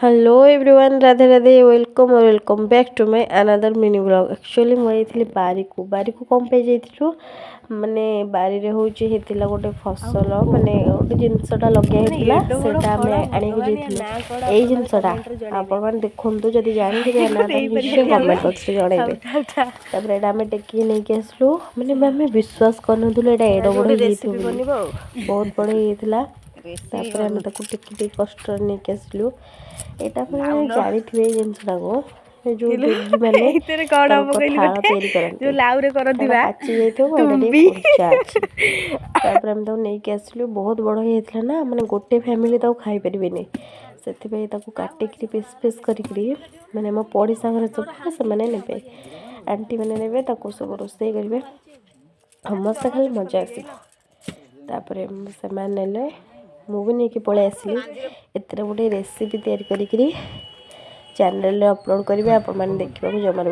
Hello everyone, Radhe Radhe. Welcome, welcome back to my another mini vlog. Actually ମୁଁ ଯାଇଥିଲି ବାରିକୁ। ବାରିକୁ କ'ଣ ପାଇଁ ଯାଇଥିଲୁ? ମାନେ ବାରିରେ ହେଉଛି ହେଇଥିଲା ଗୋଟେ ଫସଲ, ମାନେ ଗୋଟେ ଜିନିଷଟା ଲଗା ହେଇଥିଲା, ସେଇଟା ଆମେ ଆଣିବାକୁ ଯାଇଥିଲୁ। ଏଇ ଜିନିଷଟା ଆପଣମାନେ ଦେଖନ୍ତୁ, ଯଦି ଜାଣିଥିବେ ନା ନିଶ୍ଚୟ କମେଣ୍ଟ ବକ୍ସରେ ଜଣାଇବେ। ତାପରେ ଏଇଟା ଆମେ ଟେକିକି ନେଇକି ଆସିଲୁ। ମାନେ ଆମେ ବିଶ୍ୱାସ କରିନଥିଲୁ ଏଇଟା ଏଡ଼େ ବଡ଼ ହେଇଯାଇଥିବ ବୋଲି। ବହୁତ ବଡ଼ ହେଇଯାଇଥିଲା। ତାପରେ ଆମେ ତାକୁ ଟେକି ଟିକେ କଷ୍ଟରେ ନେଇକି ଆସିଲୁ। ଏଇଟା ଆପଣ ଜାଣିଥିବେ ଏଇ ଜିନିଷଟାକୁ, ଏ ଯୋଉ ଯୋଗୀ ମାନେ ଏଇଥିରେ କଣ ହବ ତାଙ୍କ କହିଲୁ? ଥାଳ ଗୋଟେ ତିଆରି କରନ୍ତି। ଯୋଉ ଲାଉରେ କରନ୍ତି ଏଇଟା ବା ପାଚି ଯାଇଥିବ, ଏଇଟା ତୁମ୍ବି। ଟିକେ କଞ୍ଚା ଅଛି। ତାପରେ ଆମେ ତାକୁ ନେଇକି ଆସିଲୁ। ବହୁତ ବଡ଼ ହେଇଯାଇଥିଲା ନା, ମାନେ ଗୋଟେ ଫ୍ୟାମିଲି ତାକୁ ଖାଇପାରିବେନି। ସେଥିପାଇଁ ତାକୁ କାଟିକିରି ପିସ୍ ପିସ୍ କରିକିରି, ମାନେ ଆମ ପଡ଼ିଶା ଘରେ ସବୁ ସେମାନେ ନେବେ, ଆଣ୍ଟି ମାନେ ନେବେ, ତାକୁ ସବୁ ରୋଷେଇ କରିବେ, ସମସ୍ତେ ଖାଲି ମଜା ଆସିବ। ତାପରେ ସେମାନେ ନେଲେ, ମୁଁ ବି ନେଇକି ପଳେଇ ଆସିଲି। ଏଥିରେ ଗୋଟେ ରେସିପି ତିଆରି କରିକିରି ଚ୍ୟାନେଲରେ ଅପଲୋଡ଼ କରିବି, ଆପଣମାନେ ଦେଖିବାକୁ ଜମାରୁ